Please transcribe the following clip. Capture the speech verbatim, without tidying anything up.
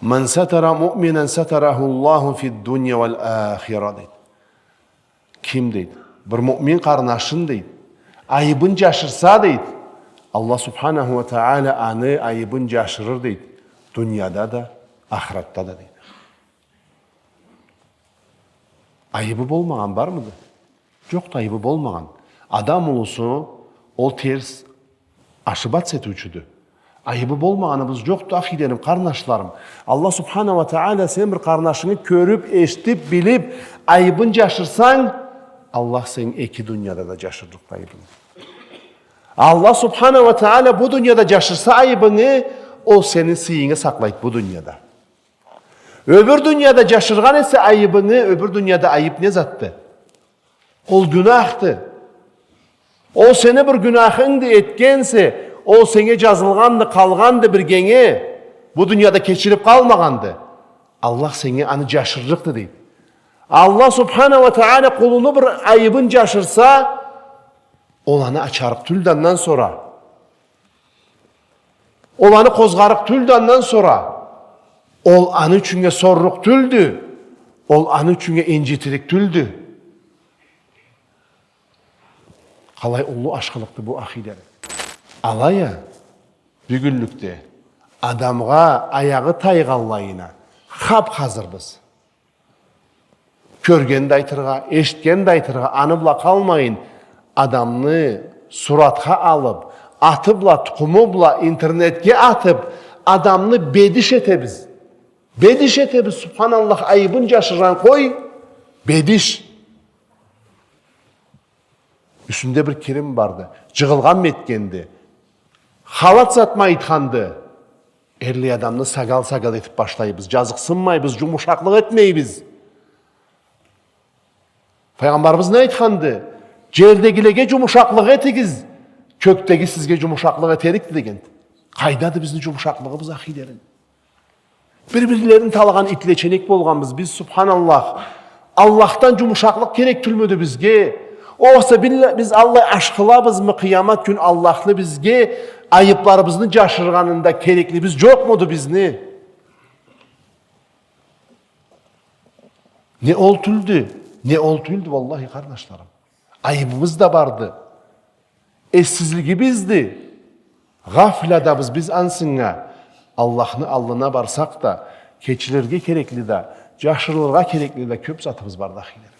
«Ман сатара муъминан сатараху Аллаху фид-дунья валь-ахира», дейди. Ким, дейди, бир муъмин къарнашын, дейди, айыбын джашырса, дейди, Аллах субханаху уа тагъала аны айыбын джашырыр, дейди, дунияда да, ахыратда да, дейди. Айыбы болмагъан бармыды? Джокъду айыбы болмагъан. Адам улусу ол терс, ошибаться этиучюдю. Айыбы болмагъаныбыз джокъду, ахийлерим, къарнашларым. Аллах субханаху уа тагъала, сен бир къарнашынгы кёрюб, эшитиб, билиб, айыбын джашырсанг, Аллах сени эки дунияда да джашырырыкъды айыбынгы. Аллах субханаху уа тагъала бу дунияда джашырса айыбынгы, ол сени сыйынгы сакълайды бу дунияда. Ёбюр дунияда джашыргъан эсе айыбынгы, ёбюр дунияда айыб не затды? Ол гюнахды. Ол сени бир гюнахынгды, этгенсе, ол сеннге джазылгъанды, къалгъанды биргенге, бу дунияда кечириб къалмагъанды. Аллах сеннге аны джашырырыкъды, дейди. Аллах субханаху уа тагъала къулуну бир айыбын джашырса, ол аны ачарыкъ тюлдю андан сора. Ол аны къозгъарыкъ тюлдю андан сора. Ол аны ючюннге сорлукъ тюлдю. Ол аны ючюннге инджитирик тюлдю. Къалай уллу ашхылыкъды бу, ахийлери. Алай а, бюгюнлюкде адамгъа аягъы тайгъанлайына хап-хазырбыз. Кёргенни да айтыргъа, эшитгенни да айтыргъа, аны бла къалмайын, адамны суратха алыб, аты бла, тукъуму бла интернетге атыб, адамны бедиш этебиз. Бедиш этебиз, субханаллах, айыбын джашыргъан къой, бедиш. Юсюнде бир кирим барды. Джыгъылгъанмы этгенди? Халат затмы айтханды? Эрлай адамны сагал-сагал этиб башлайбыз. Джазыкъсынмайбыз, джумушакълыкъ этмейбиз. Файгъамбарыбыз не айтханды? Джердегилеге джумушакълыкъ этигиз, кёкдеги сизге джумушакълыкъ этерикди, дегенди. Къайдады бизни джумушакълыгъыбыз, ахийлерим? Бир-бирлерин талагъан итлеченек болгъанбыз биз, субханаллах. Аллахдан джумушакълыкъ керек тюлмюдю бизге? Огъесе билла-, биз аллай ашхылабызмы, къыямат кюн Аллахны бизге айыбларыбызны джашыргъанында кереклибиз джокъмуду бизни? Не ол тюлдю, не ол тюлдю, уаллахи, къарнашларым. Айыбыбыз да барды. Эссизлигибизди. Гъафладабыз биз ансынга. Аллахны аллына барсакъ да, кечилирге керекли да, джашырылыргъа керекли да кёб затыбыз барды, ахийлери.